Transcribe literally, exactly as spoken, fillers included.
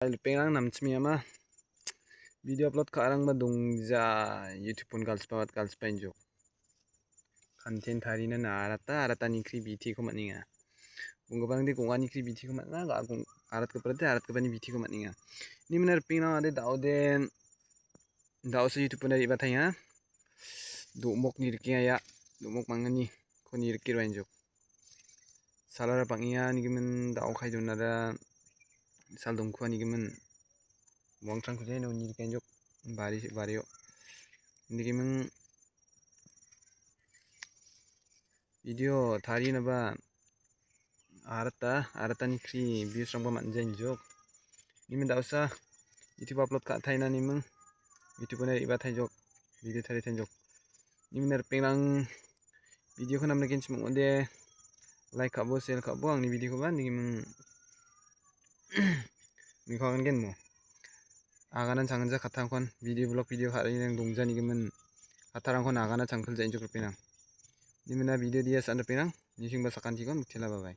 Ripengrang namchimi ama. Video upload ka·arangba dongja, YouTube pon galchipabat galchipainjok. Content tarina na arata, arata nikri B T ko man·enga. Bonggiparangde gongani kri B T ko man·a, ga-, gong-, aratgiparade aratgipani B T ko man·enga. Nimina ripengrang ade daode, daosa YouTube pon ribatenga. Do·mok nirikenga ia, do·mok mangani ko nirike roenjok. Salara bang·enga nigimin dao kai donara sal dongkua nigimin. Wangchang kujai no nirikenjok bari, bario. Nigimin video tarinaba arata, aratani kri views rangba man·jainjok. Nimin daosa YouTube upload ka·taina niming YouTube-ona re·batainjok, video taritainjok. Nimina ripengrang video-ko namnagenchim ong·ode like ka·bo, share ka·bo angni video-koba nigimin miko agangen mo. Aganan changjak katangkon video vlog video ka·rang dongja nigimin katarangkon agana changpilja·injok ripengrang. Nimina video dia san ripengrang, nisingba sakantikon mitela bye bye.